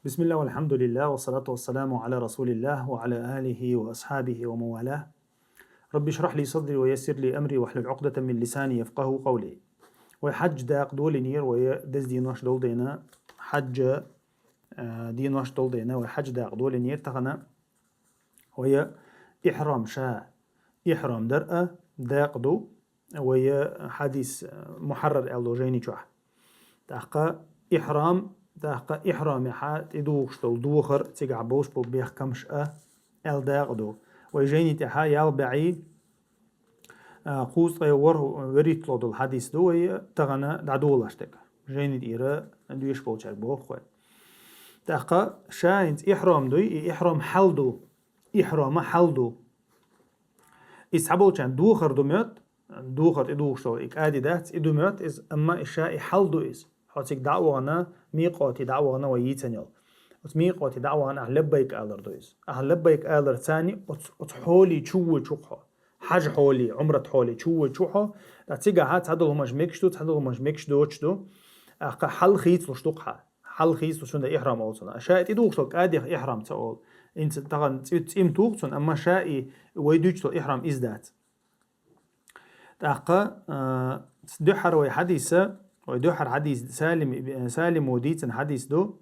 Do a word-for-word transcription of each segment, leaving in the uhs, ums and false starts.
بسم الله والحمد لله والصلاة والسلام على رسول الله وعلى آله وأصحابه ومن والاه. رب اشرح لي صدري ويسر لي أمري واحلل عقدة من لساني يفقهوا قولي. Вай хьаджа дакъа долийнера, вай деза денош долдайна, хьаджа, а, денош долдайна, вай хьаджа дакъа долийнера тахана, вай ихьрам ша, ихьрам дар а дакъа ду, вай хьадис, а, Мухьаррар аьлла жайни чохь. ТӀаккха ихьрам, тӀаккха ихьрамехьа тӀедугӀуш долу духар, цигахь болуш болу бехкамаш а аьлла дакъа ду. Вай жайни тӀехьа ял баьӀий, а, кхузткъе ворхӀ-, вуьрхӀитталгӀа долу хьадис ду вай тахана дӀадолош дерг. Жайни тӀера доьшуш болчаьрга боху вай. ТӀаккха ша хӀинца ихьрам дуй, и ихьрам хьал ду. Ихьрама хьал ду. Иза цхьаболчарна духар ду моьтту, духар тӀедугӀуш долу и кӀади дац, и ду моьтту иза, амма и ша и хьал ду иза. Хьо цига дӀа а вахана, микъоте дӀа а вахана вай йийцина йолу. Оцу микъоте дӀа а вахана, ахьа лаббайк алар ду иза. Ахьа лаббайк алар царни оцу, оцу хьоле чу воьдуш ву хьо. Хьаьж хьоле, Ӏумрат хьоле чу воьдуш ву хьо. Ткъа цигахьа цхьадолу хӀуманаш мегаш ду, цхьадолу хӀуманаш мегаш доцуш ду. ТӀаккха хьал хийцалуш ду-кх хьан. Хьал хийцалуш, цундела ихьрам олу цунах. Ша и тӀедугӀуш долу кӀадех ихьрам ца олу. ХӀинца тахана цӀи-, цӀи ма туху цунна, амма ша и вай дуьйцуш долу ихьрам иза дац. ТӀаккха, а, дуьххьара вай хьадиса, вай дуьххьара хьадис Салим иб-, Салимо дийцина хьадис ду,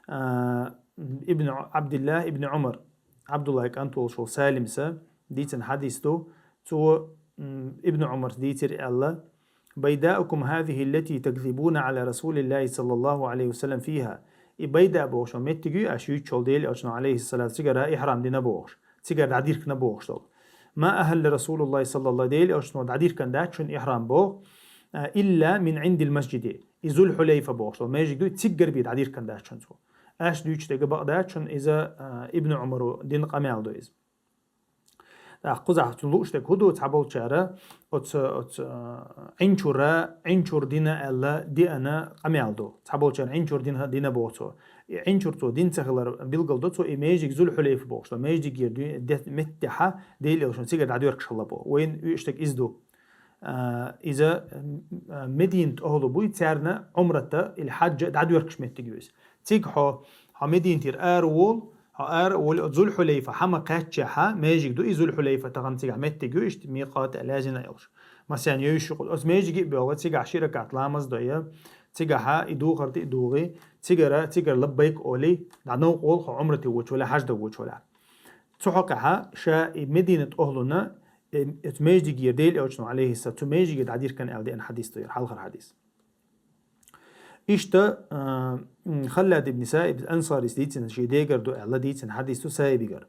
а, ибн Ӏу-, Ӏабдилла ибн Ӏумар, Ӏабдуллай кӀант волуш волу Салимса дийцина хьадис ду, цо, м, ибн Ӏумарс дийцира аьлла: «بيداؤكم هذه التي تكذبون على رسول الله صلى الله عليه وسلم فيها». И Байда бохуш йолу меттиг ю, аша юьйцуш йолу Делан Элчано, алейхиссалату, цигара ихьрам дина бохуш, цигара дӀадиркна бохуш долу. «ما أهل رسول الله صلى الله», Делан Элчано дӀадиркна дац шуна ихьрам боху, а, «إلا من عند المسجد». И Зуль-Хьулейфа бохуш долу межиг ду, цигара бен дӀадиркна дац шуна цо. Аша дуьйцуш дерг бакъ дац шуна, иза, а, ибн Ӏумаро дина къамел ду иза. ТӀаккха кхузахь цунна лууш дерг хӀун ду, цхьаболчара оцу, оцу, а, Ӏинчура, Ӏинчур дина аьлла, деана къамел ду. Цхьаболчара Ӏинчур дина, дина боху цо. И Ӏинчур цо дина ца хилар билгал до цо, и межиг Зуль-Хьулейфа бохуш долу межигера дуьйна де-, меттехьа Делан Элчано цигара дӀадоьркуш хилла боху. Вайна уьш дерг иза ду. А, иза, м, а, Мединат охӀла буй, царна Ӏумрата или хьаджа дӀадоьркуш меттиг ю иза. Цига хьо, хьо Мединатера ара волу, хьо ара а волу, Зуль-Хьулейфа хьама кхаьччехьа, межиг ду и Зуль-Хьулейфа, тахана цигахь меттиг ю, иштта микъат а лаьзина йолуш. Масен йовзуш ю, оцу межиге а боьлла, цигахь ши ракат ламаз дой, цигахьа и духар тӀе а дугӀий, цигара, цигара лаббайк олий, дӀа новкъа волу хьо Ӏумрате воьдуш валахь, хьаджа дан воьдуш валахь. Цу хьокъехьа ша и Мединат охӀлуна, э, оцу межигера Делан Элчано, алейхиссалам, цу межиге дӀадиркана аьлла деана хьадис ду, яра хьалхара хьадис. Иштта, а, м, Халлад ибн Саиб Ансарис дийцина, шен дегара ду аьлла, дийцина хьадис ду Саибигара.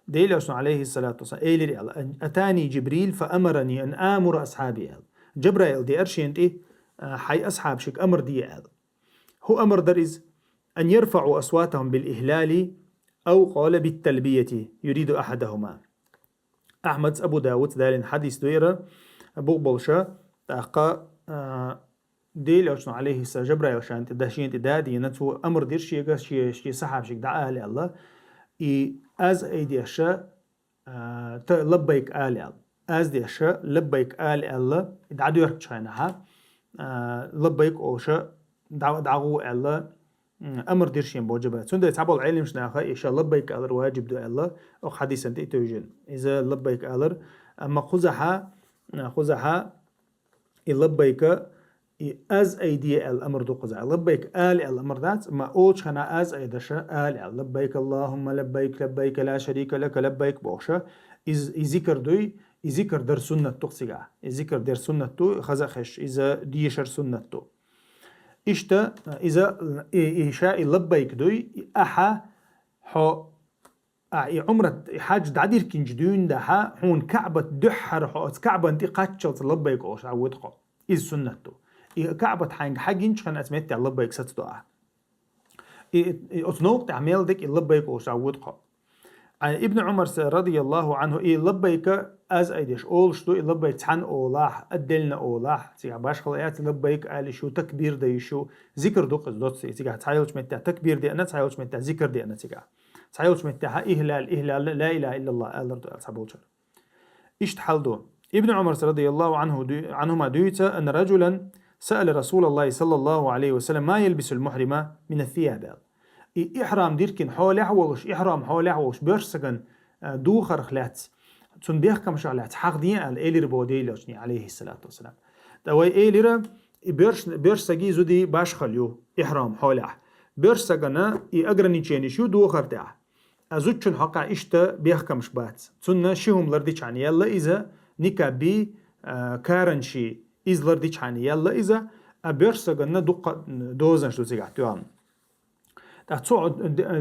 Делан Элчано, алейхиссалату вассалам, элира аьлла: «أتاني جبريل فأمرني أن آمر أصحابي», аьлла. Джабраил деара шена тӀе, а, хьайн асхьабашка амар де аьлла. ХӀун амар дара иза? «أن يرفعوا أصواتهم بالإهلال أو قال بالتلبية يريد أحدهما». Ахьмадс, Абу Давудс далийна хьадис ду яра, букъ болуша, тӀаккха, а, Делан Элчано, алейхиссалам, Жабраил шена тӀе да-, шена тӀе да а дина, цо амар дира шега, шен, шен сахьабашка дӀаала аьлла, и аз айдеша, а, та лаббайк ала аьлла. Аз деша лаббайк ала аьлла, и дӀадоьркучу хенахьа, а, лаббайк олуша дӀа-, дӀагӀо аьлла, м, амар дира шена боху Жабраил. Цундела цхьаболу Ӏеламнаха и ша лаббайк алар ваджиб ду аьлла, окху хьадисан тӀе а тевжина. Иза лаббайк алар, амма кхузахьа, а, кхузахьа и лаббайка, и аз айде аьлла амар ду кхузахь. Лаббайк ала аьлла амар дац, амма олучу хенахь аз айдаша ала аьлла. «لبيك اللهم لبيك، لبيك لا شريك لك لبيك», бохуша. Из-, и зикр дуй, и зикр дар суннат ду-кх цигахь. И зикр дар суннат ду, хаза а хезаш, иза дешар суннат ду. Иштта, иза, и, и ша и лаббайк дуй, и ахьа хьо, а, и Ӏумрат, и хьаджа дӀадиркинчу дуьйна дахьа, хьуна Каъбат дуьххьара хьо оцу Каъбан тӀе кхаччалца лаббайк олуш дӀавоьду хьо. Иза суннат ду. И Каъбат хьайга хьагинчу хенахь оцу метте лаббайк саца до ахьа. И, и оцу новкъа тӀехь мел дерг и лаббайк олуш дӀавоьду хьо. А, Ибн Ӏумарс, радияллаху Ӏанху, и лаббайка аз айдеш олуш ду, и лаббайк цхьаьна олахь, отдельно олахь, цигахь башхала яц, лаббайк ала йиш ю, такбир дан йиш ю, зикр ду-кх иза доцца, и цигахь цхьайолчу метте такбир деана, цхьайолчу метте зикр деана цигахь. Цхьайолчу меттехьа ихлал, ихлал, ла илаха иллаллах алар ду аьлла цхьаболчара. Иштта хьал ду. Ибн Ӏумарс, радияллаху Ӏанху, дуй-, Ӏанхума дуьйцу: «أن رجلا سأل رسول الله صلى الله عليه وسلم ما يلبس المحرم من الثياب», аьлла. И ихьрам диркина хьолехь а волуш, ихьрам хьолехь а волуш, боьрша сагана, а, духарх лаьцна, цуьнан бехкамашах лаьцна хьахде аьлла, элира боху Делан Элчано, алейхиссалату вассалам. ТӀаккха вай элира, и боьрш-, боьрша сагий зудий башхалла ю, ихьрам хьолехь. Боьрша сагана и ограниченеш ю духар тӀехь. А зудчун хьокъехь иштта бехкамаш бац. Цунна ши хӀума лардичхьана яьлла иза, никабий, а, каранший, иза лардичхьана яьлла иза, а боьрша сагана дуккха дозанаш ду цигахь тоьхна. ТӀаккха цо,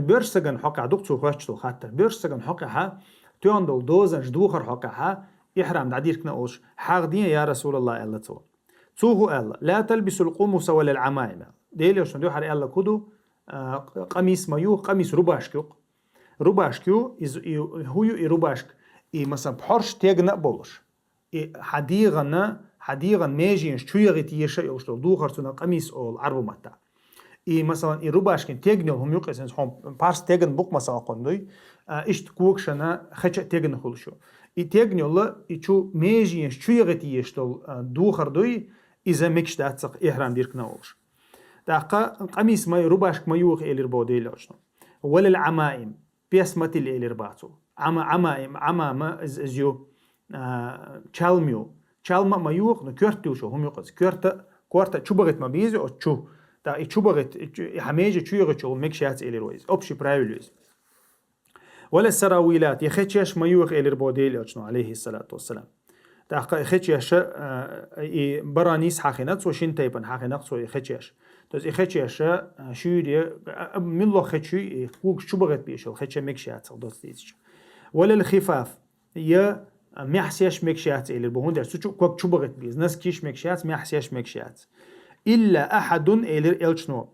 боьрша сагана хьокъехь ду-кх цо хоьттуш долу хаттар. Боьрша сагана хьокъехь тоьхна долу дозанаш духар хьокъехь, ихьрам дӀадиркина олуш, хьахде, я Расулаллах, аьлла цо. Цо хӀун аьлла? «Ла талбисул къумуса ва лал Ӏамаим», аьлла. Делан Элчано дуьхьал аьлла хӀун ду, а, къамис ма ю, къамис рубашка ю-кх. Рубашка ю, иза, и, хӀун ю и рубашка? И, масалан, пхьорш тегна а болуш. И хьан дегӀана, хьан дегӀан меженаш чу яхийта езаш а йолуш долу духар цунах къамис олу Ӏарбу маттахь. И, масалан, и рубашкин тегна йолу хӀума ю-кх иза, хьуна парс тегна бу-кх, масалан, кхунна дуй, а, иштта когашна хеча а тегна хуьлуш ю. И тегна йолу, и чу меженаш чу яхийта езаш долу, а, духар дуй, иза мегаш дац цхьа ихьрам диркина олуш. ТӀаккха къамис ма, рубашка ма йоха, элира боху Делан Элчано. «Ва лал Ӏамаим», пес ма тилла, элира боху цо. Ӏама-, Ӏамаим, Ӏамама, из, из ю, а, чалма ю. Чалма а ма йоха, но коьрта йолуш йолу хӀума ю-кх иза. Коьрта, корта чу бахийта ма беза оцу чу. ТӀаккха и чу бахийта, и чу, и хьан меже чу яхийташ йолу хӀума мегаш яц, элира вай иза. Общий правило ю иза. «Ва лас саравилат», я хечеш ма йоха, элира боху Делан Элчано, алейхиссалату вассалам. ТӀаккха и хечеш, а, и баранис хьахийна цо, шина тайпана хьахийна-кх цо и хечеш. То есть и хечеш, а, шуьйра, а, а, муьлхха хеча ю, и когаш чу бахийта безаш йолу хеча мегаш яц цхьа доцца дийцича. «Ва лал хифаф», я, а, маьхьсеш мегаш яц, элира боху, хӀунда аьлча цу чу ког чу бахийта беза, носкиш мегаш яц, маьхьсеш мегаш яц. «Илла ахьадун», элира Элчано.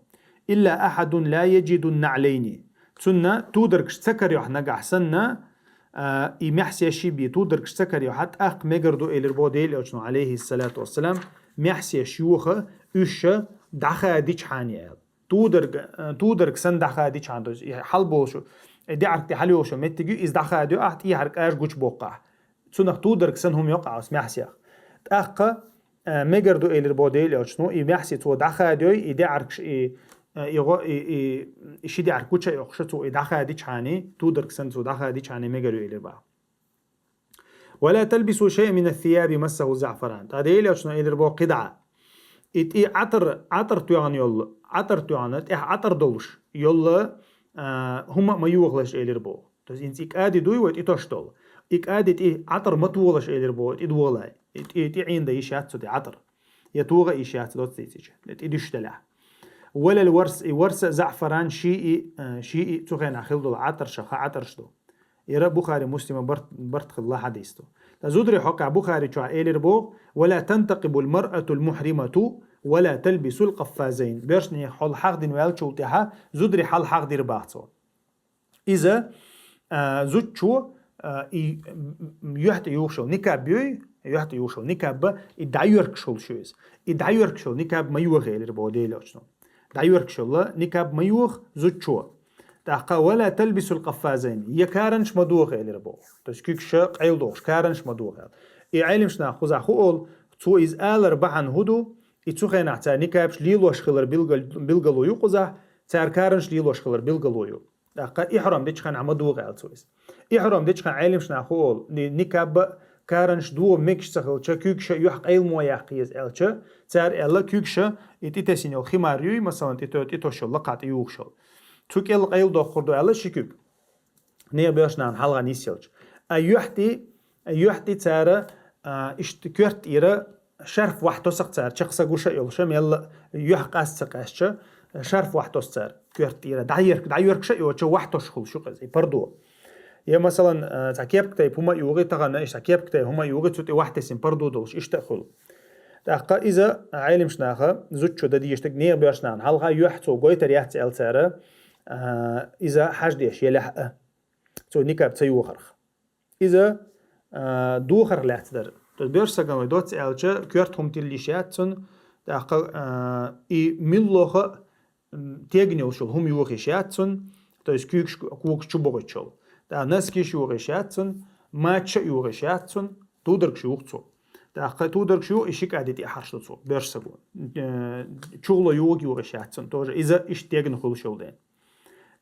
«Илла ахьадун ла яджиду наӀлайни». Цунна тударгаш ца карайохь нагахь санна, а, и маьхьсеший бен тударгаш ца карайохь, тӀаккха мегар ду, элира боху Делан Элчано, алейхиссалату вассалам, маьхьсеш йоха, уьш дӀахадичхьана аьлла. Тударг, а, тударг санна дӀахадичхьана, то есть и хьалаболуш, и даьӀарг тӀе хьалайолуш йолу меттиг ю, иза дӀахадайо ахь, тӀехьара кӀажа гучубоккху ахь. Цунах тударг санна хӀума йоккху ахь оцу маьхьсех. ТӀаккха, а, мегар ду, элира боху Делан Элчано, и маьхьсий цо дӀахадайой, и даьӀаргаш, и, а, и гӀо-, и, и, и ши даьӀарг гуча а йоккхуш, цо и дӀахадичхьана, тударг санна цо дӀахадичхьана мегар ю, элира боху. «Ва ла талбису шайъан мина ссияби массаху заӀфаран». ТӀаккха Делан Элчано элира боху кхидӀа. И тӀе Ӏатар, Ӏатар тоьхна йолу, Ӏатар тоьхна, тӀехь Ӏатар долуш йолу, а, хӀума а ма йохалаш, элира боху. То есть, хӀинца и кӀади дуй вай тӀе тосуш долу. И кӀади тӀе Ӏатар ма тохалаш, элира боху, тӀе тохалай. И тӀе, тӀе Ӏийна дан йиш яц цу тӀе Ӏатар. Я тоха а йиш яц, доцца дийцича, тӀе дуьсуш делахь. «Ва лал варс», и варс а заӀфаран шиъ, а, шиъ цу хенахь хилла долу Ӏатаршах хьан Ӏатарш ду. Яра Бухари, Муслима барт, барт хилла хьадис ду. Ткъа зударий хьокъехь Бухари чохь элира боху: «Ва ла тантакъибул маръатул мухримату ва ла талбисул къаффазайн». Боьршнех хьол хьахдина ваьллачул тӀаьхьа зударий хьал хьахдира боху цо. Иза, а, зудчо, а, и, м, м, юьхь тӀе юхуш йолу никаб йой, юьхь тӀе юхуш йолу никаб, и дӀайоьркуш йолуш ю иза. И дӀайоьркуш йолу никаб ма йоха, элира боху Делан Элчано. ДӀайоьркуш йолу никаб ма йоха зудчо. ТӀаккха: «Ва ла талбисул къаффазайн». Я каранаш ма доха, элира боху. То есть куьгаш къайладохуш, каранаш ма доха аьлла. И Ӏелимаш нах кхузахь хӀун олу, цо иза алар бахьана хӀун ду, и цу хенахь цара никабаш лелош хилар билгал-, билгало ю кхузахь, цара каранаш лелош хилар билгало ю. ТӀаккха ихьрам дечу хенахь ма доха аьлла цо иза. Ихьрам дечу хенахь Ӏелимаш нах хӀун олу, ни-, никаб а, каранаш доха мегаш ца хилча, куьгаш а юьхь къайла ма яккха еза аьлча, цара аьлла, куьгаш а и тӀетесина йолу химар юй, масалан, тӀето-, тӀетосуш йолу лакхахь тӀеюхуш йолу. Цу кӀел къайладоккхур ду аьлла ши куьг. Нехан боьршнахана хьалха нисъелча. А юьхь тӀе, юьхь тӀе цара, а, иштта коьрта тӀера шарф вахь тосу-кх цара, чекх са гуш а йолуш, мелла а юьхь къаста ца къаьстича, шарф вахь тосу цара коьрта тӀера. ДӀайоьрк-, дӀайоьркуш а йоцучу вахь тосуш хуьлуш ю-кх иза, и пардо. Я, масалан, а, цхьа кепка тайпа хӀума а юхий, тахана иштта цхьа кепка тайпа хӀума а юхий, цу тӀе вахь тесина пардо долуш, иштта а хуьлу. ТӀаккха иза Ӏелимаш наха зудчо дан дезаш дерг нехан боьршнахана хьалха юьхь цо гойтар яц аьлла цара, а, иза хьаждеш елахь а, цо никаб ца йохарх. Иза, а, духарх лаьцна дара. То есть боьрша сагана вай доцца аьлча, коьрта хӀума тилла йиш яц цунна, тӀаккха, а, и муьлхха а, м, тегна йолуш йолу хӀума йоха йиш яц цунна, то есть куьгаш, когаш чу бохуьйтуш йолу. ТӀаккха носкиш йоха йиш яц цунна, мачаш а йоха йиш яц цунна, тударгаш йоха цо. ТӀаккха тударгаш йоха, и ши кӀади тӀе хьарш ду цо, боьрша саго. Э, чухло йоха йоха йиш яц цунна, тоже иза иштта тегна хуьлуш йолу дела.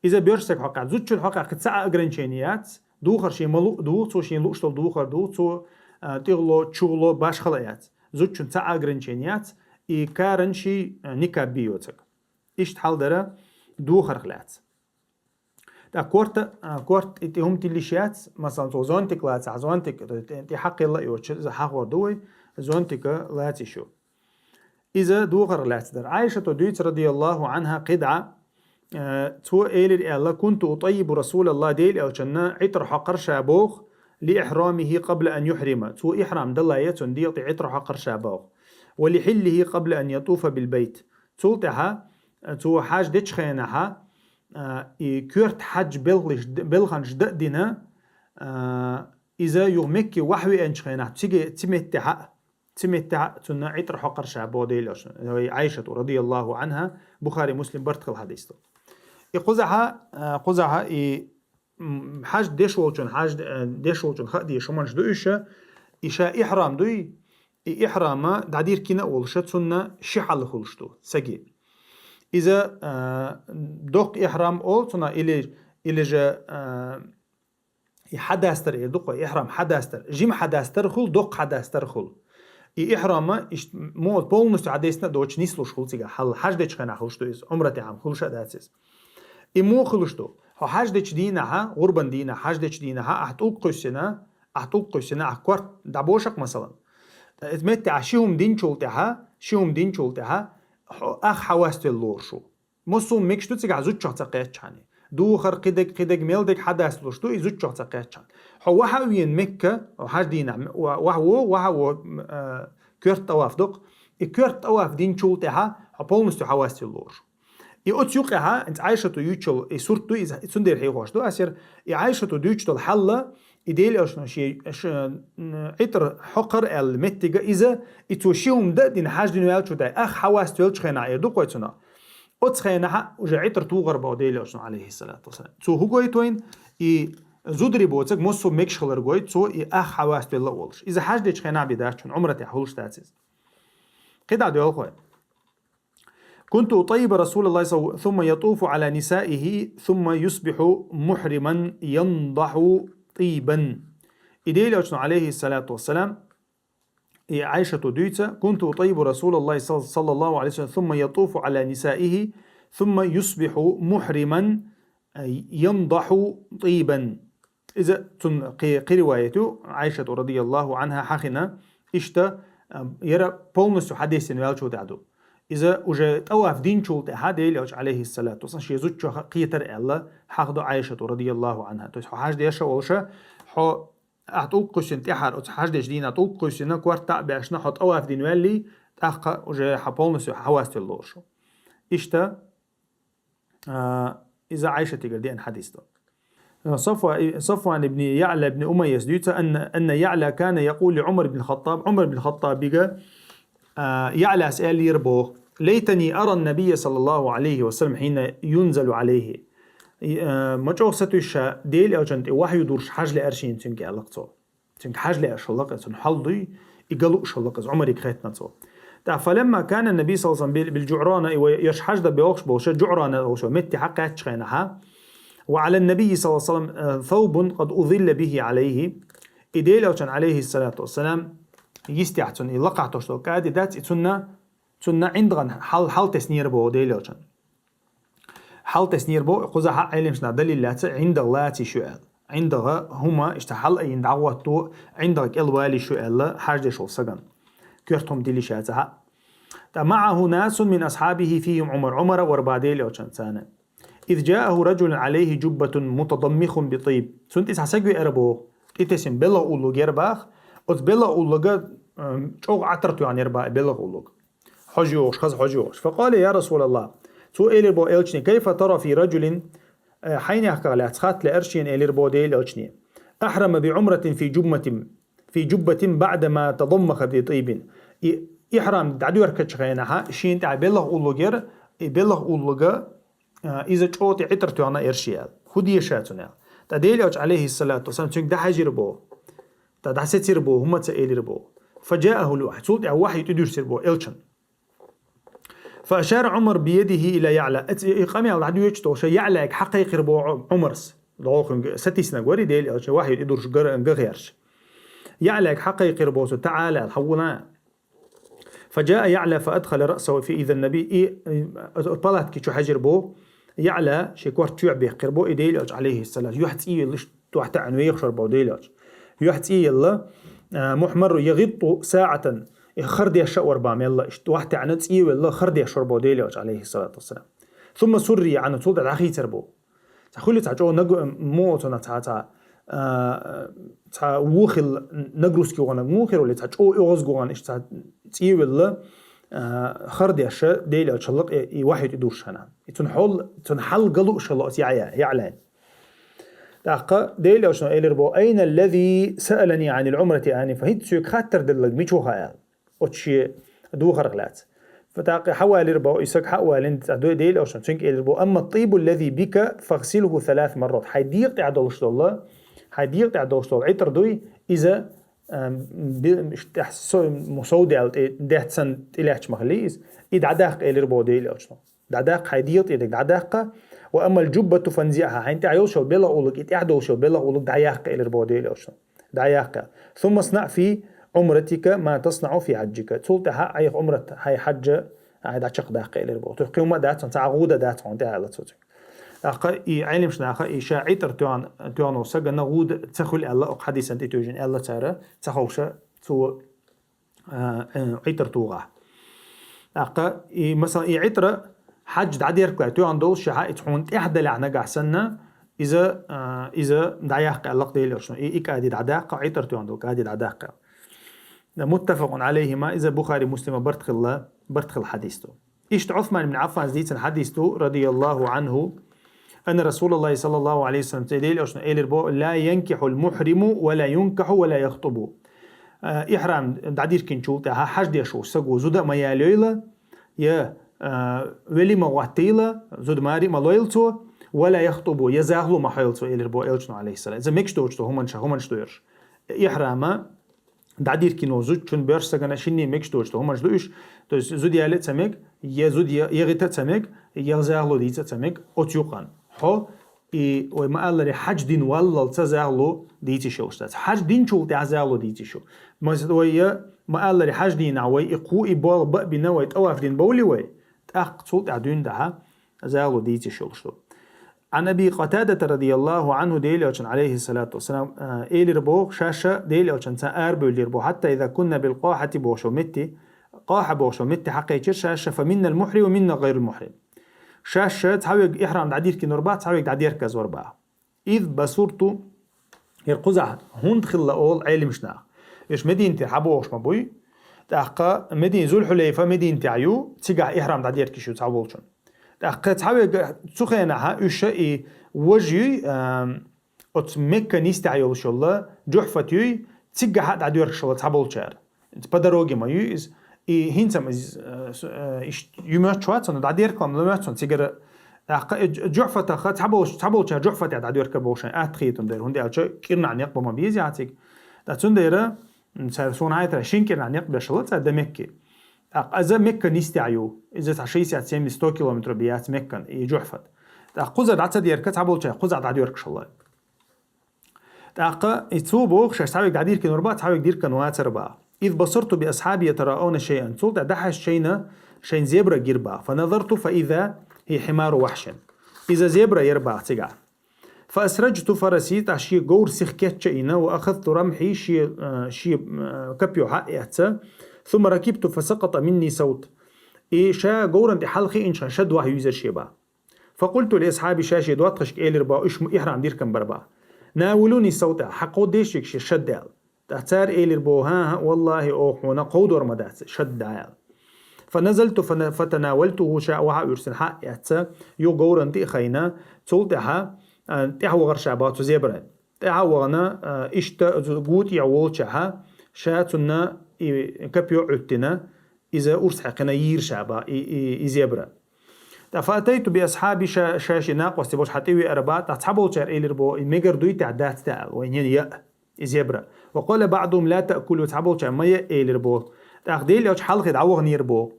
Иза боьрша саг хьокъехь, зудчун хьокъехь кхин цхьа а ограничени яц, духар шен ма луъ ду, цо шен луъуш долу духар ду, цо, а, тӀехула, чухула, башхала яц. Зудчун цхьа а ограничени яц, и каран ший, а, никаб бийоцаг. Иштта хьал дара духарх лаьцна. ТӀаккха корта, а, корта тӀе, тӀе хӀума тиллиш яц, масалан, цо зонтик лацахь, зонтик тӀе, тӀе хьакхелла а йоцуш, иза хьахор ду вай, зонтика лацийш ю. Иза духарх лаьцна дара. Ӏайшата дуьйцу, радияллаху Ӏанха, кхидӀа, э, цо элира аьлла: «Кунту утаййибу Расулаллах», Делан Элчанна Ӏитар хьокхура ша боху, «ли ихрамихи къабла ан юхрима», цо ихрам далале цунна дегӀа тӀе Ӏитар хьокхура ша боху, «ва ли хиллихи къабла ан ятуфа бил байт». Цул тӀаьхьа, э, цо хьаж дечу хенахьа, э, и коьрта хьаьж белхалш-, белханаш дан а дина, э, иза юха Мекке вахьа веанчу хенахь, циге, цу меттехьа, цу меттехьа цунна Ӏитар хьокхура ша боху Делан Элчанна. Вай Ӏайшата, радияллаху Ӏанха, Бухари, Муслим барт хилла хьадис ду. И кхузахьа, а, кхузахьа и, м, хьаж деш волчун, хьаж, а, деш волчун хаа дезаш хӀуманаш ду уьш, и ша ихрам дуй, и ихрама дӀадиркина а волуша, цунна ши хьал хуьлуш ду, саги. Иза, а, доккха ихрам олу цунах, или, или же, а, и хьадастар эр ду-кх вай, ихрам хьадастар. Жима хьадастар хуьлу, доккха хьадастар хуьлу. И ихрама иштта муха полностью хьадесна а доцуш нислуш хуьлу цигахь. Хьал хьаж дечу хенахь хуьлуш ду иза, Ӏумра тӀехь хуьлуш а дац иза. И муха хуьлуш ду? Хьо хьаж дечу дийнахьа, гӀурбан дийнахь, хьаж дечу дийнахьа, ахь тӀулг кхуьссина, ахь тӀулг кхуьссина, ахь корта дӀабошакх, масалан. Иза метте ахь ши хӀума динчул тӀаьхьа, ши хӀума динчул тӀаьхьа, хьо ах хьаваставелла лоруш ву. Массо а мегаш ду цигахь зудчух ца кхеттачхьана. Духар, кхидерг, кхидерг, мел дерг хьадасталуш ду, и зудчух ца кхеттачхьана. Хьо вахьа а веана Мекка, хьаж дийнахь, ва-, вахьа во, вахьа во, м, а, коьрта тӀаваф доккху. И коьрта тӀаваф динчул тӀаьхьа хьо полностью хьаваставелла лоруш. И оцу юкъехьа, хӀинца Ӏайшата юьйцучу и сурт ду, иза, и цундела хьехош ду ас яра, и Ӏайшата дуьйцуш долу хьалла, и Делан Элчано шен, ш-, м, Ӏитар хьокхура аьлла меттига иза, и цо ши хӀума дан а дина, хьаж дина ваьллачул тӀаьхьа, ах хьаваставеллачу хенахь эр ду-кх вай цунах. Оцу хенахьа уже Ӏитар тухура боху Делан Элчано, алейхиссалату вассалам. Цо хӀун гойту вайна? И зударий боцург массо а мегаш хилар гойту, цо и ах хьаваставелла а волуш. Иза хьаж дечу хенахь бен дац хьуна, Ӏумра тӀехь хуьлуш дац иза. КхидӀа доьлху вай. «Кунту утаййибу Расулаллах саллаллаху алейхи ва саллам, сумма ятуфу аля нисаихи, сумма юсбиху мухриман яндаху таййибан». И Делан Элчано, алейхиссалату вассалам, и Ӏайшата дуьйцу: «Кунту утаййибу Расулаллах сал-, саллаллаху алейхи ва саллам, сумма ятуфу аля нисаихи, сумма юсбиху мухриман, э, яндаху таййибан». Иза цунна кхи-, кхин риваят ю, Ӏайшата, радияллаху Ӏанха, хьахийна, иштта, э, яра полностью хьадессина ваьллачул тӀаьхьа ду. Иза уже тӀаваф динчул тӀаьхьа Делан Элча, алейхиссалату вассалам, шен зудчух кхетара аьлла, хьахадо Ӏайшата, радияллаху Ӏанха. То есть хьо хьаж деш а волуша, хьо ахь тӀулг кхуьссина тӀаьхьара, оцу хьаж дечу дийнахь тӀулг кхуьссина, корта дӀа а баьшна, хьо тӀаваф дина ваьллий, тӀаккха уже хьо полностью хьаваставелла лоруш ву. Иштта, а, иза Ӏайшатигара деана хьадис ду. Сафва-, Сафван ибн Яъла ибн Умайяс дуьйцу, анна, анна Яъла кана якъулу ли Ӏумар ибн Хаттаб, Ӏумар ибн Хаттабига, а, Яълас аьллера боху: «Лайтани ара набийя саллаллаху алейхи ва саллам хьина юнзалу алейхи». И, а, ма чӀогӀа сатуьйсуш ша Делан Элчанна тӀе вахьйу дурш хьажа лаьара шена цуьнга, аьлла-кх цо. Цуьнга хьажа лаьара шалла кхуьссина, хьал дуй, и ган лууш шалла кхуьссина, Ӏумарига хаьттина цо. ТӀаккха фаламма кана набий саллаллаху алейхи ва саллам бил, бил ЖуӀрана, и вай ерш хьажа дан боьлхуш болуша ЖуӀрана олуш йолу метте хьакхаьчча хенахьа, ва ала набийи саллаллаху алейхи ва саллам, э, савбун къад узилла бихи алейхи. И Делан Элчанна, алейхиссалату вассалам, йистехь цунна и лакхахь тосуш долу кӀади дац, и цунна, цунна ӀиндагӀан хьал, хьал теснера боху Делан Элчанна. Хьал теснера боху, кхузахь Ӏелимаш наха далил лаьцна, ӀиндагӀ лацийш ю аьлла. ӀиндагӀа хӀума иштта хьал а йина дӀагӀотто, ӀиндагӀ кӀел валийш ю аьлла, хьаж деш волу сагана. Коьрта хӀума дилийш яцахь а. ТӀаккха маӀаху насун мин асхьабихи фихим Ӏумар. Ӏумар а вара боху Делан Элчанца царна. Из жааху раджулун алейхи жуббатун мутадаммихун би таййиб. Цунна тӀе цхьа саг веара боху, тӀетесина белгӀа уллуг яра боху. Оцу белгӀа уллуга, м, чӀогӀа Ӏатар тоьхна яра боху белгӀа уллуг. Хьожа йогӀуш, хаза хьожа йогӀуш. Факъала: «Я Расулаллах». Цо элира боху Элчане: «Кайфа тара фи раджулин, э, хьайнехках лаьцна хатта лаьара шена», — элира боху Делан Элчане. «Ахьрама би Ӏумратин фи жуббатин, фи жуббатин баъдама тадаммаха би таййибин». И ихьрам дӀадоьркачу хенахьа, шена тӀехь белгӀа уллуг яра, и белгӀа уллуга, а, иза чӀогӀа тӀе Ӏитар тоьхна яра шена аьлла. ХӀун деза ша цунна аьлла. ТӀаккха Делан Элча, алейхиссалату вассалам, цуьнга дӀахьаьжира боху. ТӀаккха дӀасецира боху, хӀума ца элира боху. Фаджаахул вахьй. Цул тӀаьхьа вахьй тӀедуьйсира боху Элчанна. فأشار عمر بيده إلى يعلى. Эц-, и къамел дӀадоьдуш долуш, ЯӀлайга хьакхайкхира боху Ӏумарс. ДогӀухуьнга сатийсинарг вара и Делан элча, вахьйу тӀедуьргуш гар-, ган гӀерташ. ЯӀлайга хьакхайкхира боху цо, تعال, хьавуна. فجاء يعلى فأدخل رأسه في إذا النبي. И, и, палатки чу хьаьжира боху, ЯӀла шен корта чоьхьа бехкира боху, и Делан элча, عليه السلام, юьхь цӀийвелла иштта дуьхьа таьӀна вехаш вара боху Делан элча. Юьхь цӀийвелла, а, محمر يغط ساعة, и хар деш а вара боху мелла, иштта дуьхьа таьӀна цӀийвелла хар деш вара боху Делан элча, عليه الصلاة والسلام. ثم سري عنه, цул тӀаьхьа дӀахийцира боху. Цхьа хуьлу цхьа чӀогӀа наг-, мо цунах цхьа, цхьа, а, цхьа вон хилла, нагрузка йогӀу наг муха хир ву, цхьа чӀогӀа оьгӀазгӀа йогӀу, иштта цхьа цӀийвелла, а, хар деш Делан элча лакъе и вахьйу тӀедуьргуш хилла. И цуьнан хьол, цуьнан хьал ган лууш хилла оцу ЯӀ-, ЯӀлайна. ТӀаккха Делан элчано элира боху: أين الذي سألني عن العمرة آنفا؟ ХӀинца соьга хаттар делларг мича ву хьо аьлла. Оцу шен духарх лаьцна. ТӀаккха хьавалийра боху, и саг хьа а валийна, цӀа дуй Делан элчано, цуьнга элира боху: أما الطيب الذي بك فاغسله ثلاث مرات. Хьайн дегӀа тӀехь долуш долу, хьайн дегӀа тӀехь долуш долу Ӏитар дуй, иза, а, би-, тӀехь со-, м-, совдаьлла тӀе, дехьа санна тӀелаьтташ ма хили иза. И дӀадаккха элира боху Делан элчано. ДӀадаккха, хьайн дегӀа тӀе дерг дӀадаккха. وأما الجبة فانزعها. Хьайн тӀехь йолуш йолу белхан уллуг, и тӀехь долуш йолу белхан уллуг дӀаяккха элира боху Делан элчано. ДӀаяккха. ثم اصنع في عمرتك ما تصنع في حجك. Цул тӀаьхьа айхьа Ӏумрат, хьайн хьаьжа, хьайн дӀачекхдаккха элира боху. Туьх кхин хӀума а дац хьуна, цхьа а гӀуда дац хьуна тӀехь аьлла цо цуьнга. ТӀаккха и Ӏелимаш наха, и ша Ӏитар тоьхна, тоьхна волу сагана гӀуда ца хуьлу аьлла, окху хьадисан тӀетуьйжина аьлла цара, ца ховша, цо, а, а, Ӏитар тухахь. ТӀаккха и, масала, и Ӏитар хьаьжа дӀадерг лай тоьхна долуш шаьхьа, иза хьуна тӀехь далахь нагахь санна, иза, а, иза дӀаяккха аьлла-кх Делан элчано. И, и кӀади дӀадаккха, Ӏитар тоьхна долу кӀади дӀадаккха. متفق عليهما, иза Бухари, Муслима барт хилла, барт хилла хьадис ду. Иштта Ӏусман ибн Ӏаффанца дийцина хьадис ду, رضي الله عنه, أن رسول الله صلى الله عليه وسلم, цу Делан элчано элира боху: لا ينكح المحرم ولا ينكح ولا يخطب. А, ихьрам дӀадиркинчул тӀаьхьа хьаьж деш волу саго зуда а ма ялойла, я, а, вели ма гӀоттийла, зуда маре а ма лойла цо, ولا يخطب, я захало ма хьойла цо, элира боху элчано, عليه السلام. Иза мегаш доцуш долу хӀуманаш, хӀуманаш ду уьш. Ихьрама дӀадиркина волу зудчун, боьрша сагана, шинне мегаш доцуш долу хӀуманаш ду уьш. То есть зуда яле а ца мега, я зуда я-, ягӀита а ца мега, я захало дийца а ца мега, оцу юкъана. Хьо, и вай ма-алларе, хьаьж дина валлалца захало дийца йиш йолуш дац. Хьаьж динчул тӀаьхьа захало дийца йиш ю. Масала, вай я ма-алларе, хьаьж дийнахь вай и кху и болх бан а бина, вай тӀаваф дина бовлий вай, тӀаккха цул тӀаьхьа дуьйна дахьа захало дийца йиш йолуш ду. عن أبي قتادة رضي الله عنه, Делан элчано, عليه الصلاة والسلام, а, элира боху, ша-ша Делан элчанца арабевллера боху, حتى إذا كنا بالقاحة бохуш йолу метте, Къахьа бохуш йолу метте хьакхечира ша-ша, فمنا المحرم ومنا غير المحرم. Ша-ша цхьаверг ихьрам дӀадиркинор бац, цхьаверг дӀадерказвор бац. إذ بصرت, хӀара кхузахь хӀунда хилла олу Ӏелимаш наха. Уьш Мединатера хьабогӀуш ма буй. ТӀаккха Медин-, Зулхьулейфа Мединатехь ю, цигахь ихьрам дӀадеркаш ю цхьаволчун. ТӀаккха цхьаверг цу хенахьа уьш и важа юй, ам, оцу Меккан йистехь йолуш йолла Жухьфат юй, цигахьа а дӀадоьркаш хилла цхьаболчара. По дороге ма юй иза. И хӀинца-м иза, э, с-, э, иштта ю моьттуш вац, но дӀадеркалам ла моьтту цигара. ТӀаккха и Жу-, Жухьфатаха цхьаболч-, цхьаболчара Жухьфате дӀадоьркар боху шайн атта хетам дера, хӀунда аьлча кӀирнахь некъ бан ма беза яхь цига. ТӀаккха цундела, м, цара суна хьайтара шин кӀирнахь некъ беш хилла цара дан Мекке. ТӀаккха иза Меккан йистехь ю. Иза цхьа шестьдесят, семьдесят, сто километров бен яц Меккан, и Жухьфат. ТӀаккха кхузара дӀа ца дерка, цхьаболчара кхузахь дӀадоьркаш хилла. ТӀаккха и цо боху, шаьш цхьаверг дӀадиркинор бац, цхьаверг диркан вацар бац. إذ بصرت بأصحابي يتراءون شيئا. Цул тӀаьхьа дахьаш шайна, шайн зебра гира бац. فنظرت فإذا هي حمار وحش. Иза зебра яра бац цигахь. فأسرجت فرسي, тӀаккха шен говр сиха кечъяйина, وأخذت رمحي, шен, э, шен, э, копьё хьа а эцна. ثم ركبت فسقط مني سوط. И ша говран тӀе хьалхиъначхьана шад ваха юьйзира шен бац. فقلت لأصحابي, ша шен доттагӀашка элира боху, уьш ма ихьрам диркан бар бац. ناولوني السوط, хьакховдадеш шега шен шад аьлла. ТӀаккха цара элира боху: хӀан-хӀа, валлахӀи, оха хьуна кховдор ма дац шад дӀа аьлла. فنزلت فن-, فتناولته, ша ваха а вуьрсина хьа а эцна, юха говран тӀе а хайна, цул тӀаьхьа, а, тӀаьхьа вахара ша боху цу зебран. ТӀаьхьа а вахана, а, иштта гу тӀехь волчохьа, ша цунна и копьё Ӏуьттина, иза урс хьаькхина йийра ша боху и, и, и зебра. ТӀаккха فأتيت بأصحابي, ша, ша шен накъостий болчу хьа тӀевеара боху, тӀаккха цхьаболчара элира боху, и мегар дуй тӀехь дац тӀе аьлла, вайн яа и зебра. وقال بعضهم لا تأكلوا, цхьаболчара ма яа элира боху. ТӀаккха Делан элча хьалхе дӀаваханера боху.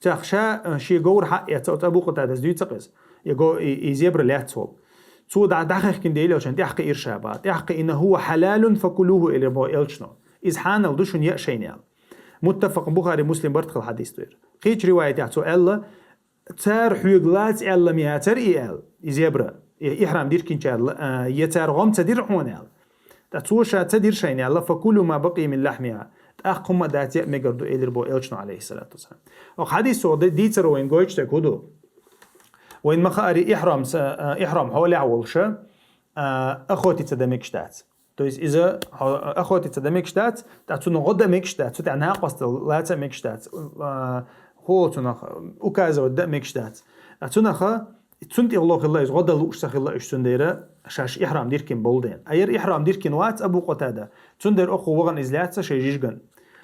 Цхьа ша, э, шен говр хьаэца, оцу Абу Къатадас дуьйцу-кх иза. И го-, и, и зебра лаьцна волу. Цо дӀа-, дӀахаьхкина Делан Элчанна тӀаьхьакхиира ша боху. ТӀаьхьакхиъна: «ХӀува хьалалун факулуху», — элира боху Элчано. «Иза хьанал ду, шуна яа шайна», — аьлла. Муттафакъ, Бухари, Муслим барт хилла хьадис ду иза. Кхечу риваятехь цо аьлла: «Цара хьоьга лаца аьлла ма яцара и», — аьлла, и зебра, и ихьрам диркинчара, а, я цара гӀом ца дира хьуна аьлла. Ткъа цо ша ца дира шайна аьлла: «Факулу ма бакъия мин лахьмиха». ТӀаккха хӀумма а дац, яа мегар ду, элира боху Элчано, алейхиссалату вассалам. Оха хьадисо ди-, дийцаро вайн гойтуш дерг хӀун ду? Вайн ма-хаъара, ихьрам са-, а, ихьрам хьолехь волуша, а, охотиться дан мегаш дац. То есть иза хьо-, охотиться дан мегаш дац, ткъа цунах гӀо дан мегаш дац, цу тӀехь накъостал лаца а мегаш дац, а, хӀун олу цунах, указывать дан а мегаш дац. Ткъа цунаха, цунна тӀехула хилла иза, гӀо дан лууш ца хилла уьш, цундела шаьш ихьрам диркина болу дела. А яра ихьрам диркина вац Абу Къатада, цундела окхо вахана иза лаьцна шайн жижиган.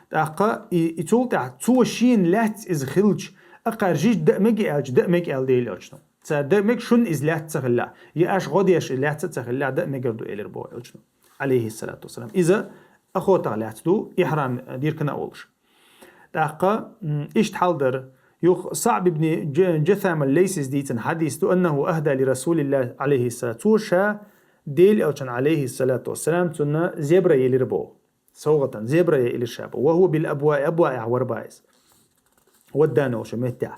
ТӀаккха и, и цул тӀаьхьа цо шена лаьцна иза хилча, акхара жижиг дан а мега аьлча, дан а мега аьлла Делан Элчано. Цара дан а мега, шуна иза лаьцна ца хилла, я аша гӀо деш лаьцна а ца хилла, дан а мегар ду, элира боху Элчано, алейхиссалату вассалам. Иза охотах лаьцна ду, ихьрам диркина а волуш. ТӀаккха, м, иштта хьал дара. Юха СаӀб ибн Дж-, Джасам ал-Лайсис дийцина хьадис ду: «Аннаху ахда ли Расулиллах, алейхиссалам». Цо ша Делан Элчанна, алейхиссалату вассалам, цунна зебра елира боху. СовгӀатан зебра елира ша боху. «Ва хӀува бил абваи», абваехь вара боху иза. Ваддан олуш меттехь.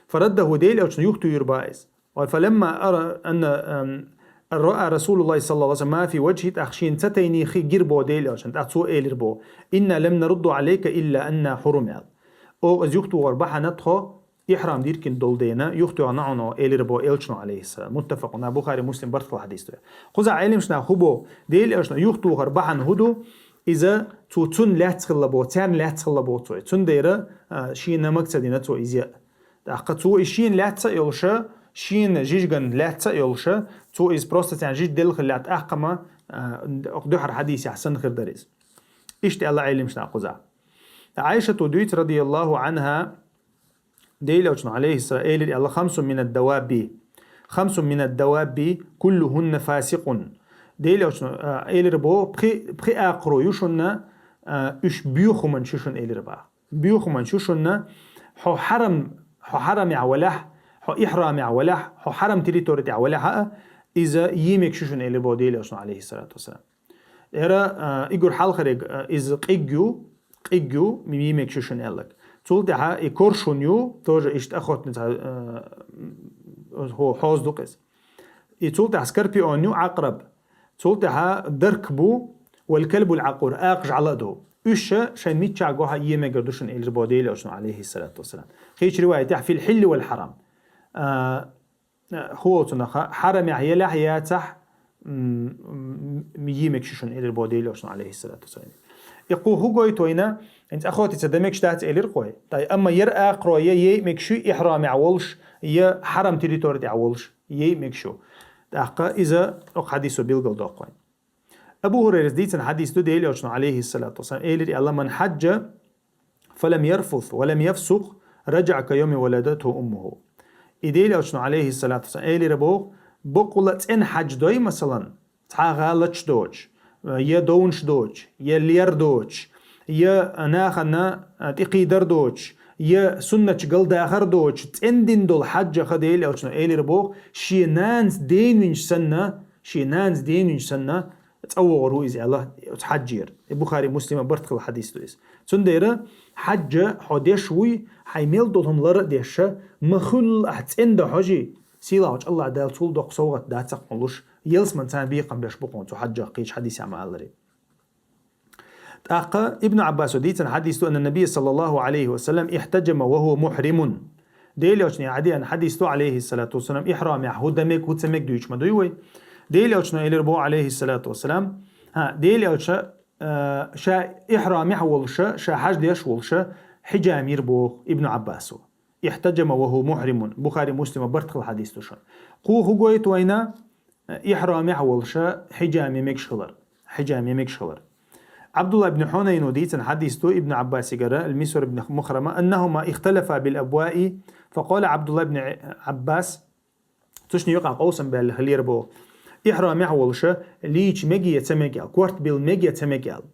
«Фараддаху», Делан Элчано юхатуьйхира боху иза. Ва фаламма ара-, анна, ам, ра'a Расулуллахи саллаллаху алейхи ва саллям ма фи ваджхи, тӀаккха шена ца тайнехь гира боху Делан Элчано, тӀаккха цо элира боху: «Инна лам нарудду алейка илла анна хьурум», — аьлла. Оха иза юхатухар бахьана тхо ихьрам диркина долу дела юхатоьхна хьуна, элира боху Элчано, алейхиссалам. Муттафакъун, Бухари, Муслим барт хилла хьадис ду. Кхузахь Ӏеламнаха хӀун боху? Делан Элчано юхатухар бахьана хӀун ду? Иза цо цунна лаьцна хилла боху, царна лаьцна хилла боху цо. Цундела, а, шена мага ца дина цо иза яа. ТӀаккха цо и шена лаьцна а йолуша, шена жижиган лаьцна а йолуша, цо иза просто царна жижиг делла хилла, тӀаккха ма, а, дуьхьара хьадисехь санна хир дара иза. Иштта аьлла Ӏеламнаха кхузахь. Ӏайшата дуьйцу, радияллаху анхьа, Делан Элчано, алейхиссалам, элира аьлла: «Хамсун минад давабби. Хамсун минад давабби, куллухунна фасикъун». Делан Элчано, а, элира боху: «Пхи, пхи акхаро ю шуна, а, уьш боьха хӀуманаш ю шуна», — элира боху. Боьха хӀуманаш ю шуна, хьо хьарам, хьо хьарамехь валахь, хьо ихьрамехь валахь, хьо хьарам территори тӀехь валахь а, иза е мегаш ю шуна, элира боху Делан Элчано, алейхиссалату вассалам. Эра, а, уггар хьалхарниг, а, иза къиг ю, къиг ю, е мегаш ю шуна аьлларг. Цул тӀаьхьа и коршун ю, тоже иштта охотница, а, хьо-, хьоза ду-кх иза. И цул тӀаьхьа скорпион ю, Ӏакъраб. Цул тӀаьхьа дарк бу, вал калбул Ӏакъур, акха жӀала а ду. Уьш шайн миччахь гӀо хьа е мегар ду шуна, элира боху Делан Элчано, алейхиссалату вассалам. Кхечу риваятехь: «Фил хьилли вал хьарам». А, хӀун олу цунах, хьарамехь елахь а яцахь, м, м, е мегаш ю шуна, элира боху Делан Элчано, алейхиссалату вассалам. И кху хӀун гойту вайна, хӀинца охотиться дан мегаш дац элира кхо. Тай, амма яра акхаро я е мегаш ю, ихьрамехь волуш, я хьарам территори тӀехь волуш, е мегаш ю. ТӀаккха иза окху хьадисо билгалдоккху вайна. Абу Хурайрас дийцина хьадис ду, Делан Элчано, алейхиссалату вассалам, элира аьлла: «Ман хьаджа фалам ярфус ва лам яфсукъ, раджаъа ка йоми валадатху уммуху». И Делан Элчано, алейхиссалату вассалам, элира боху: бакъволу а цӀена хьаьж дой, масалан, цхьа гӀалаташ доцуш, я довнаш доцуш, я лер доцуш, я нахана, а, тӀекхийдар доцуш, я суннаташ галдахар доцуш, цӀена дина долу хьаьжах, Делан Элчано элира боху, шен нанас денвинчу санна, шен нанас денвинчу санна, цӀа вогӀур ву иза аьлла оцу хьаьжера. И Бухари, Муслима барт хилла хьадис ду иза. Цундела хьаьж хьо деш вуй, хьайн мел долу хӀума лар а деш, ма хуьллу ахь цӀена дан хьожий, сийлахьчу АллахӀ Дала цул доккха совгӀат дацахь хьуна луш, ялсаман царна бекхам беш бу хьуна цу хьаьжах, кхечу хьадисехь ма-аллара. ТӀаккха Ибн Ӏаббасо дийцина хьадис ду, анна Набий саллаллаху алейхи ва саллям ихтаджама ва хува мухримун. Делан Элчано хьадеана хьадис ду, алейхиссалату вассалам, ихьрамехь хӀун дан мега, хӀун ца мега дуьйцуш ма дуй вай. Делан Элчано элира боху, алейхиссалату вассалам, хӀа, Делан Элча, а, ша ихьрамехь волуша, ша хьаьж деш волуша, хьиджам йира боху Ибн Ӏаббасо. Ихтаджама ва хува мухримун. Бухари, Муслима барт хилла хьадис ду шуна. Кху хӀун гойту вайна? Ихьрамехь волуша хьиджам е мегаш хилар. Хьиджам е мегаш хилар. Ӏабдулла ибн Хьунайно дийцина хьадис ду Ибн Ӏаббасигара, ал-Мисвар ибн Мухрама, аннахума ихталафа бил абваи, факъала Ӏабдулла ибн Ӏаббас, цуьнан юкъахь къовсам баьлла хилира боху. Ихьрамехь волуша лийча мега я ца мега аьлла, корта билла мега я ца мега аьлла.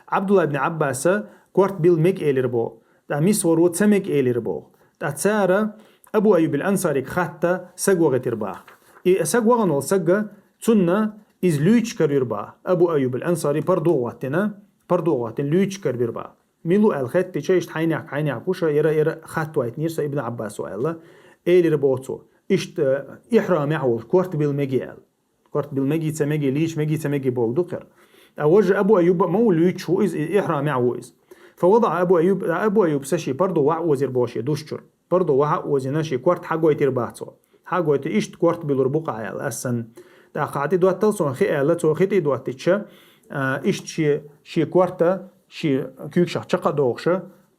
Ӏабдулла ибн Ӏаббаса корта билла мега элира боху. ТӀаккха Мисваро ца мега элира боху. ТӀаккха цара Абу Айюб аль-Ансарига хатта саг вахийтира баха. И саг вахана волу саг, цунна иза луьйчу карийра баха. Абу Айюб аль-Ансари пардо а хӀоттийна, пардо а хӀоттийна луьйчу карийра баха. Мила ву аьлла хеттича, иштта хьайнехь, хьайнехь гуша, яра, яра хатта вахийтинера со Ибн Ӏаббаса аьлла, элира боху цо. Иштта, э, ихьрамехь волуш, корта билла меге аьлла. Корта билла меге, ца меге, лийча меге, ца меге бохург ду кхера. А важа Абу Айюба ма ву, луьйчуш ву иза, и ихьрамехь ву иза. Фа вадаӀа Абу Айюб, Абу Айюб саша пардо охьа озийра боху шен дуьш чуьра. Пардо охьа озийна шен корта хьагойтийра баха цо. Хьагойту иштта корта биллур бу-кх ахь аьлла, ас санна. ТӀаккха хьан тӀе доттал суна хи аьлла, цо хи тӀе доттича, а, иштта шен, шен корта, шен куьйгашкахь чекх а дохуш,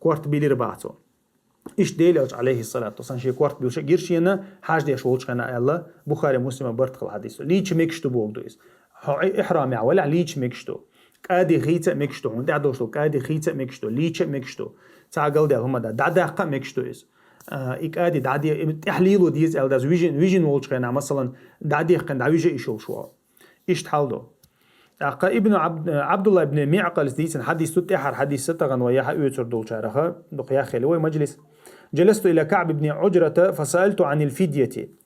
корта биллира баха цо. Иштта Делан Элча, Ӏалайхиссалату вассалам, шен корта буьллуш а гира шена, хьаждеш волчу хенахь аьлла, Бухари, Муслима барт хилла хьадис ду. Лийча мегаш ду бохург ду иза. Хьо и-, ихьрамехь валахь, лийча мегаш ду. КӀади хийца а мегаш ду, хьуна тӀаьхьа долуш долу кӀади хийца а мегаш ду, лийча а мегаш ду. Цхьа галдаьлла хӀума дан, дӀадаккха а мегаш ду иза. А, и кӀади дӀаде-, и тӀаьхьа лело деза аьлла даза вижина, вижина волчу хенахь, масалан, дӀадехкина, дӀавижа йиш йолуш ву. Иштта хьал ду. ТӀаккха Ибн Абд-, Абдулла ибн МиӀкъалис дийцина хьадис ду, тӀаьхьара хьадис а тахана вай яхьа оьцур долчарех, дукха яхъели вай мажлис. «Джаласту иля КаӀб ибн Ӏуджрата, фасаалту Ӏанил фидьяти».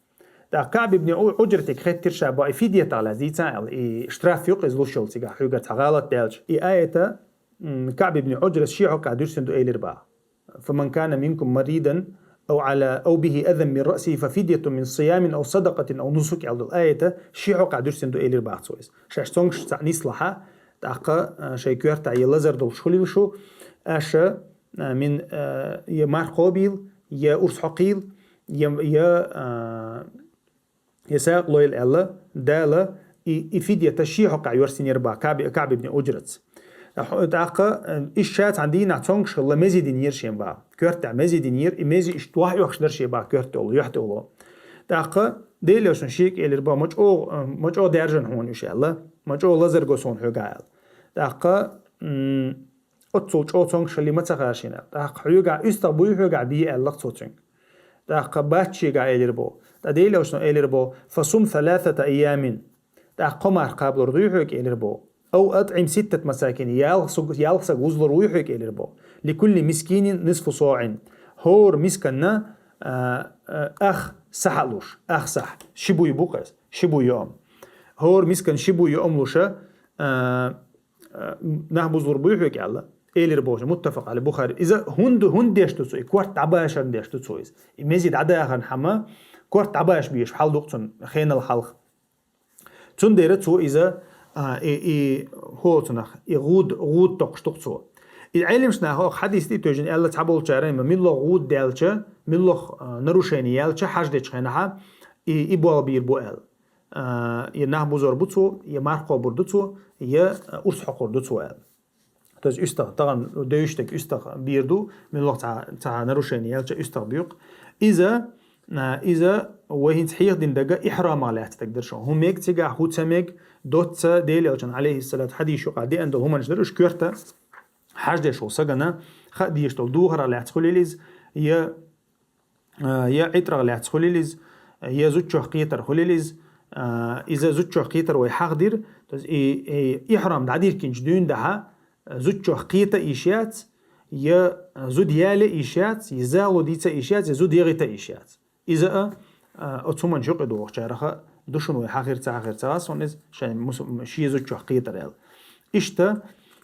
ТӀаккха КаӀб ибн Ӏу-, Ӏуджратига хеттира ша баха, и фидьятах лаьцна дийцахьа аьлла, и штраф ю-кх иза луш йолу цигахь, хьоьгара цхьа гӀалат даьлча. И аята, м, КаӀб ибн Ӏуджрас шен хьокъехь дуьрсина ду элира баха. «Фаман кана минкум маридан, ау Ӏала, ау бихи азан мин раъсихи, фа фидьятун мин сиямин, ау садакъатин, ау нусук», аьлла долу аята шен хьокъехь дуьрсина ду элира баха цо иза. Шаьш цомгуш цхьаъ нислахь, тӀаккха, а, шайн коьртахь я лазар долуш хуьлийла шу, аша, а, мин, а, я марх кхобийла, я урс хьокхийла, я, я, а, я сагӀа лойла аьлла, Дала и, и фидьята шен хьокъехь йоьрсинера баха КаӀб-, КаӀб ибн Ӏуджраца. ТӀаккха, э, иштта ша цхьана дийнахь цомгуш хилла, мези динера шен баха. Коьртехь мези динера, и мези иштта ваха оьхуш дара шен баха коьрта тӀе волу, юьхь тӀе волу. ТӀаккха Делан Элчано шега элира баха, ма чӀогӀа, э, ма чӀогӀа даьржина хьуна уьш аьлла, ма чӀогӀа лазар го суна хьоьгахь аьлла. ТӀаккха, м, оццул чӀогӀа цомгуш хилла ма ца хаьара шена. ТӀаккха хьоьгахь уьстагӀ буй хьоьгахь бе аьлла-кх цо цуьнга. ТӀаккха бац шегахь элира боху. ТӀаккха Делан Элчано элира боху: «Фасум саласата айямин». ТӀаккха кхо марха кхабалур дуй хьоьга элира боху. «Ау атӀим ситтат масакин», ялх саг, ялх саг вузалур вуй хьоьга элира боху. «Ликулли мискинин нисфу соӀин». ХӀора мисканна, а, а, ах сахьа луш, ах сахьа. Ши буй бу-кх иза, ши буй йоӀам. ХӀора мисканна ши буй йоӀам луша, а, а, нах бузалур буй хьоьга аьлла, элира боху, муттафакъ Ӏалай, Бухари. Иза хӀунда, хӀунда деш ду цо? И корта дӀабашарна деш ду цо иза. И мези дӀадахарна хӀама, корта дӀабаша безаш хьал ду-кх цунна, хенал хьалха. Цундела цо иза, а, и, и, хӀо цунах, и гӀуда, гӀуда токхуш ду-кх цо. И Ӏелимаш наха оха хьадис тӀе тевжина аьлла, цхьаболчара, милла гӀуда даьлча, милла, а, нарушение яьлча, хьаж дечу хенахьа, и, и болх бийр бу аьлла. А, я нах бузор бу цо, я марх кхобур ду цо, я, а, урс хьокхур ду цо аьлла. То есть уьстагӀ, тахана девзаш дерг уьстагӀ бийр ду, муьлхха цхьа, цхьа нарушение яьлча уьстагӀ буьйцу. Иза, а, иза вай хӀинца хьехадина дерг ихьрамах лаьцна дерг дара шуна. ХӀун мега цигахь, хӀун ца мега, доцца Делан Элчан, Ӏалайхиссалату, хьадисаш юкъахь деана долу хӀуманаш дара уьш коьрта хьаж деш волу сагана хаа дезаш долу духарах лаьцна хуьлийла иза, я а, я Ӏитрах лаьцна хуьлийла иза, я зудчох кхетар хуьлийла иза, а, иза зудчох кхетар вай хьахадира, то есть и, и ихьрам дӀадиркинчу дуьйна дӀа, а, зудчох кхета йиш яц, я зуда яле йиш яц, я зало дийца йиш яц, я зуда ягӀита йиш яц. Иза а, а, оцу хӀуманаш юкъе догӀучарех ду шуна вай хьахийра ца хьахийра ца хаа суна иза, шайн мусу-, шен зудчох кхетар аьлла. Иштта,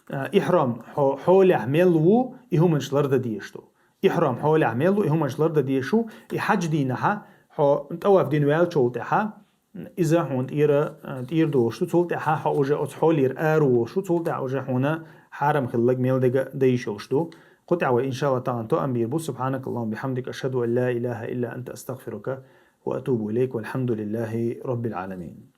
а, ихьрам хьо-, хьолехь мел ву, и хӀуманаш лардан дезаш ду. Ихьрам хьолехь мел ву, и хӀуманаш лардан дезаш ву, и хьаджа дийнахьа, хьо тӀаваф дина ваьллачул тӀаьхьа, иза хьуна тӀера, тӀера долуш ду, цул тӀаьхьа хьо уже оцу хьолера ара волуш ву, цул тӀаьхьа уже хьуна хьарам хилларг мел дерг дан йиш йолуш ду. Кху тӀехь вай, иншааллахӀ, тахана тоам бийр бу. Субхьанакаллахумма бихьамдика, ашхаду ан ла илаха илла анта, астагфирука ва атубу илайк. Валхьамдулиллахи раббил Ӏаламин.